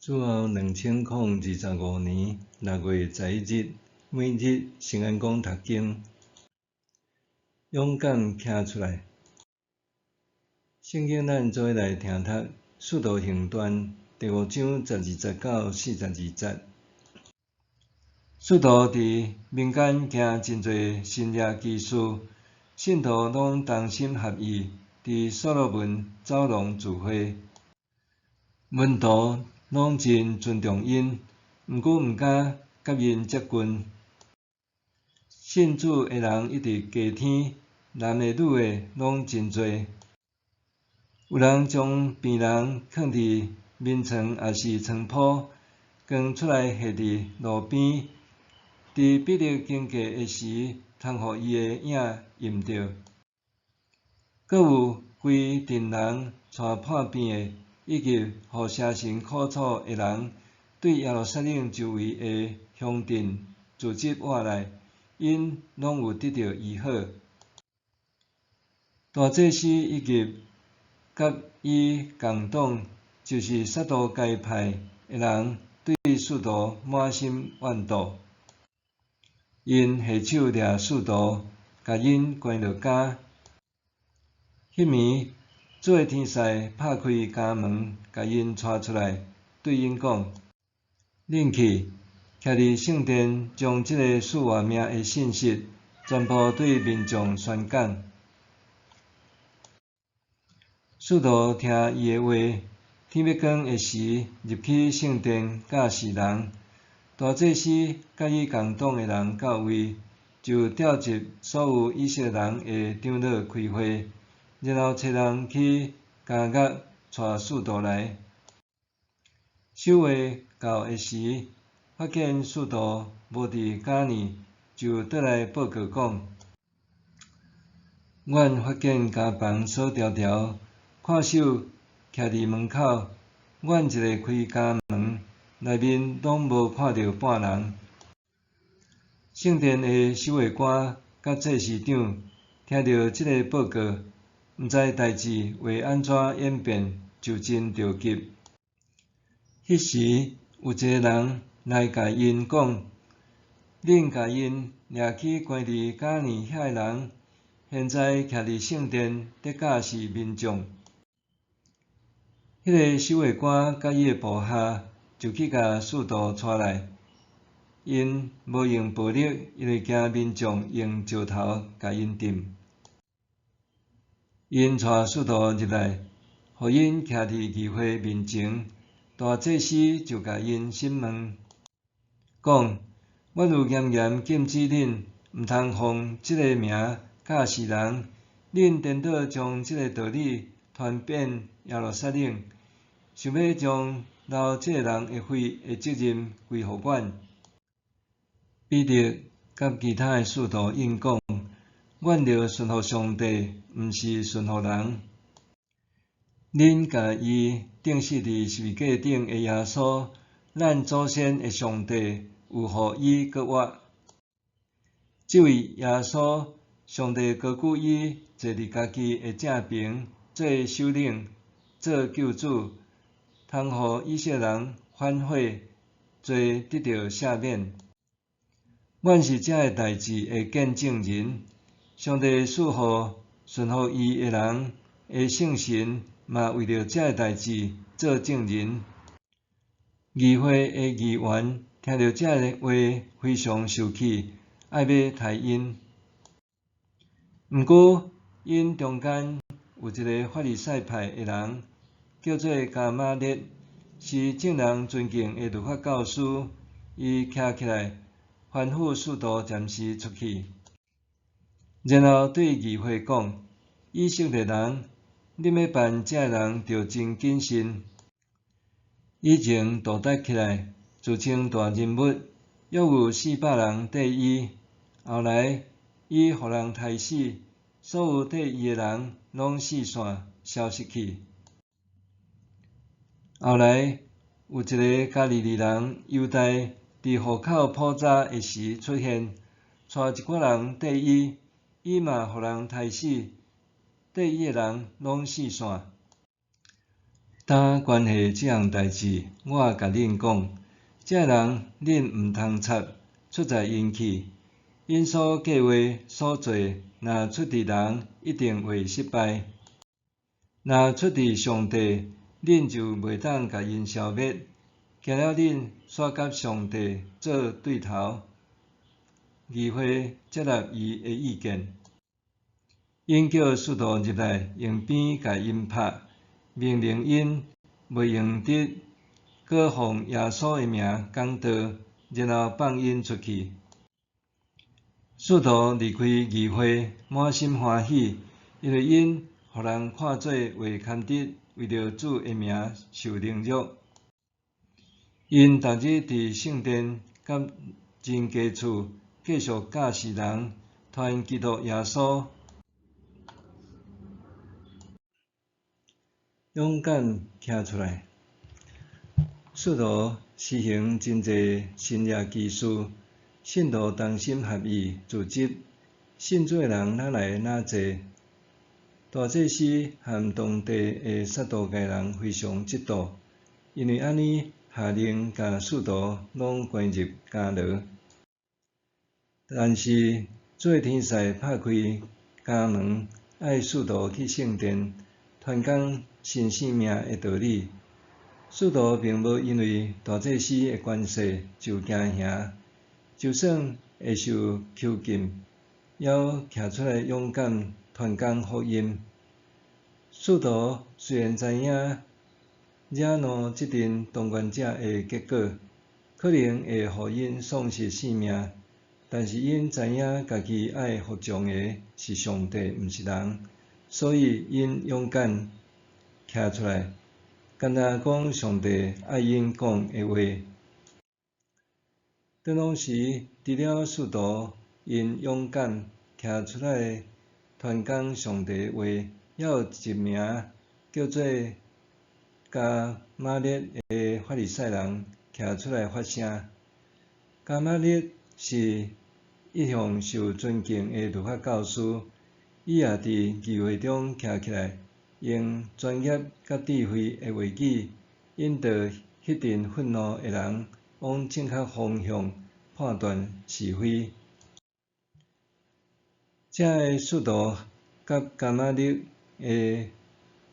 主後2025年6月11日，每日聖安講讀經，勇敢徛出來。聖經咱做伙來聽讀《使徒行傳》第五章12節到42節。使徒佇民間行真濟神蹟奇事，信徒攏同心合意，佇所羅門走廊聚會，門徒攏真尊重𪜶，毋過毋敢佮𪜶接近。信主的人一直加添，男的女的攏真濟。有人將病人囥佇眠床抑是床鋪，扛出來下佇路邊，佇彼得經過的時，通予伊的影掩著。閣有規陣人帶破病的，以及予邪神苦楚的人，對耶路撒冷周圍的鄉鎮聚集活來，𪜶攏有得著醫好。大祭司以及佮伊共黨，就是撒都該派的人，對使徒滿心怨妒。𪜶下手掠使徒，共𪜶關落監。彼暝，主的天使拍開監門，共𪜶帶出來，對𪜶講：恁去，徛佇聖殿，將這個賜活命的信息，全部對民眾宣講。使徒聽伊的話，天欲光的時，入去聖殿教示人。大祭司佮伊共黨的人到位，就召集所有以色列人的長老開會，然後差人去監獄帶使徒來。守衛到的時，發現使徒無佇監內，就轉來報告講：阮發現監房鎖牢牢，看守徛佇門口，阮一下開監門，內面攏無看著半人。聖殿的守衛官佮祭司長聽著這个報告，毋知代誌會按怎演變，就真著急。彼時有一个人來共𪜶講：恁共𪜶掠去關佇監內遐个人，現在徛佇聖殿咧教示民眾。彼个守衛官佮伊的部下就去共使徒帶來，𪜶無用暴力，因為驚民眾用石頭共𪜶擲。𪜶帶使徒入來，予𪜶徛佇議會面前，大祭司就共𪜶審問，講：阮有嚴嚴禁止恁，毋通奉這个名教示人，恁顛倒將這个道理傳遍耶路撒冷，想欲將流這个人的血的責任歸予阮。彼得佮其他的使徒應講：阮著順服上帝，毋是順服人。恁共伊釘死佇十字架頂的耶穌，咱祖先的上帝有予伊閣活。這位耶穌，上帝高舉伊坐佇家己的正爿，做首領，做救主，通予以色列人反悔，罪得著赦免。阮是這个代誌的見證人，上帝賜予順服伊的人的聖神，嘛為著這个代誌做證人。議會的議員聽著這个話，非常受氣，愛欲刣𪜶。毋過，𪜶中間有一个法利賽派的人，叫做迦瑪列，是眾人尊敬的律法教師。伊徛起來，吩咐使徒暫時出去，然後對議會講：以色列人，恁欲辦這个人，著真謹慎。以前道德起來，自稱大人物，約有400人綴伊。後來，伊予人刣死，所有綴伊的人攏四散消失去。後來，有一个加利利人猶大，佇戶口普查的時出現，帶一寡人綴伊，伊嘛予人刣死，綴伊的人攏四散。但关系這項代誌，我共恁講，這个人恁毋通插，出在𪜶去。𪜶所計劃所做，若出佇人，一定會失敗；若出佇上帝，恁就袂當共𪜶消滅。驚了恁煞佮上帝做對頭。議會接納伊的意見，𪜶叫使徒入來，用鞭共𪜶拍，命令𪜶袂用得閣奉耶穌的名講道，然後放𪜶出去。使徒離開議會，滿心歡喜，因為𪜶予人看做會堪得為著主的名受凌辱。𪜶逐日佇聖殿佮真家厝繼續教示人，傳基督耶穌。勇敢徛出來，使徒施行真濟神蹟奇事，信徒同心合意組織，信主的人愈來愈濟。大祭司和當地的撒都該人非常嫉妒，因為按呢下令共使徒攏關入監牢。但是主的天使拍開監門，愛使徒去聖殿，傳講新生命的道理。使徒並無因為大祭司的權勢就驚嚇，就算會受囚禁，猶徛出來勇敢傳講福音。使徒雖然知影惹怒這陣當權者的結果，可能會予𪜶喪失性命，但是𪜶知影家己愛服從的是上帝，毋是人，所以𪜶勇敢徛出來，干焦講上帝愛𪜶講的話。當時，除了使徒𪜶勇敢徛出來傳講上帝的話，猶有一名叫做迦瑪列的法利賽人徛出來發聲。迦瑪列是一向受尊敬的律法教師，伊也佇議會中徛起來，用專業佮智慧的話語，引導彼陣憤怒的人往正確方向判斷是非。這个使徒佮迦瑪列的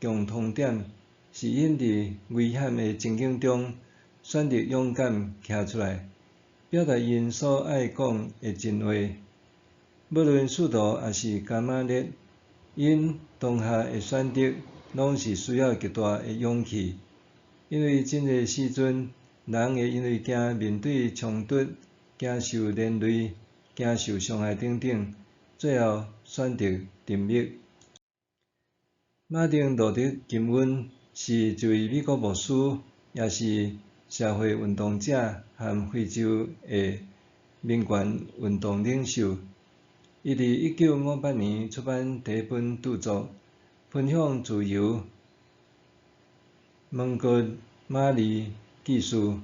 共通點，是𪜶佇危險的情景中，選擇勇敢徛出來，表達𪜶所愛講的真話。無論使徒抑是迦瑪列，𪜶當下的選擇，攏是需要極大的勇氣，因為真濟時陣，人會因為驚面對衝突、驚受連累、驚受傷害等等，最後選擇沉默。馬丁路德金恩是一位美國牧師，也是社會運動者和非洲的民權運動領袖。伊佇1958年出版第一本著作，分享自由蒙哥馬利記事，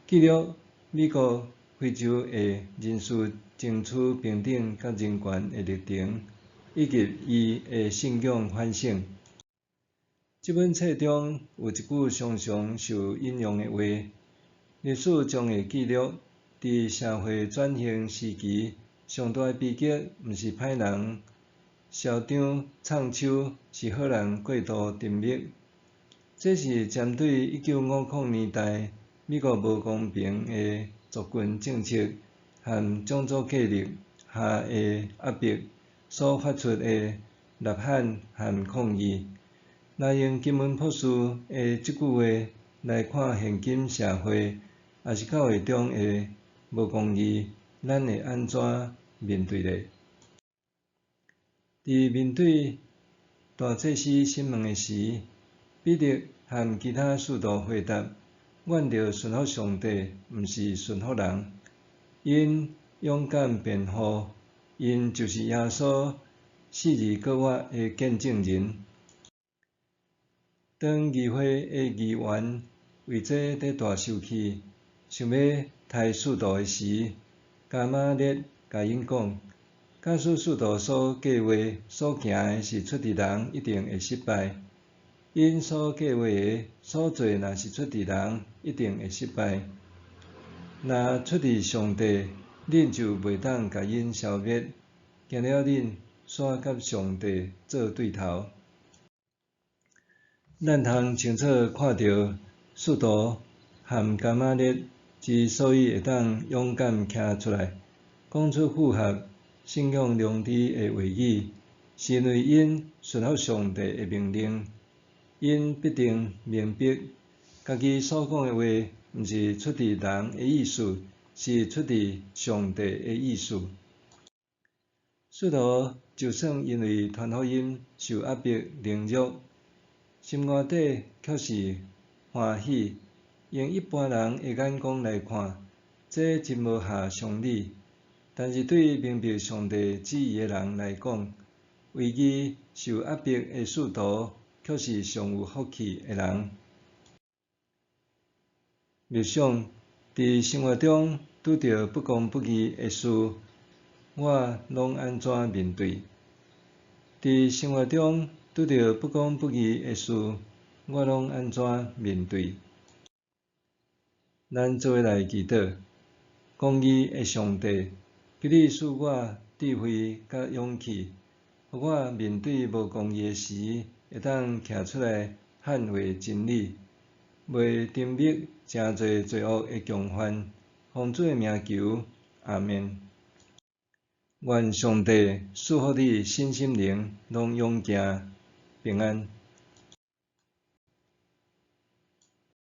記錄美國非洲的人士爭取平等佮人權的歷程，以及伊的信仰反省。這本冊中有一句常常受引用的話：歷史將會記錄，佇社會轉型時期，上大的悲劇毋是歹人囂張藏手，是好人過度沉默。這是針對1950年代美國無公平的族群政策和種族隔離下的壓迫所發出的吶喊和抗議。若用金恩博士的這句話來看現今社會，抑是教會中的無公義，咱會按怎面對呢？佇面對大祭司審問的時，彼得和其他使徒回答：阮著順服上帝，毋是順服人。𪜶勇敢辯護，𪜶就是耶穌死而閣活的見證人。當議會的議員為這佇大受氣，想欲刣使徒的時，迦瑪列共𪜶講：假使使徒所計劃、所行的是出佇人，一定會失敗。𪜶所計劃的、所做若是出佇人，一定會失敗；若出佇上帝，恁就袂當共𪜶消滅。驚了恁煞佮上帝做對頭。咱通清楚看著，使徒和迦瑪列之所以會當勇敢徛出來，講出符合信仰良知的話語，是因為𪜶順服上帝的命令。𪜶必定明白，家己所講的話，毋是出佇人的意思，是出佇上帝的意思。使徒就算因為傳福音受壓迫凌辱，心肝底卻是歡喜。用一般人的眼光來看，這真無合常理。但是對明白上帝旨意的人來講，為義受壓迫的使徒，卻是上有福氣的人。默想，佇生活中拄著不公不義的事，我攏按怎面對？佇生活中拄著不公不義的事，我攏按怎面對？咱做伙來祈禱，公義的上帝，求你賜我智慧佮勇氣，予我面對無公義的時，會當徛出來捍衛真理，袂沉溺誠濟罪惡的共犯。奉主的名求，阿們。願上帝賜福你身心靈攏勇健平安。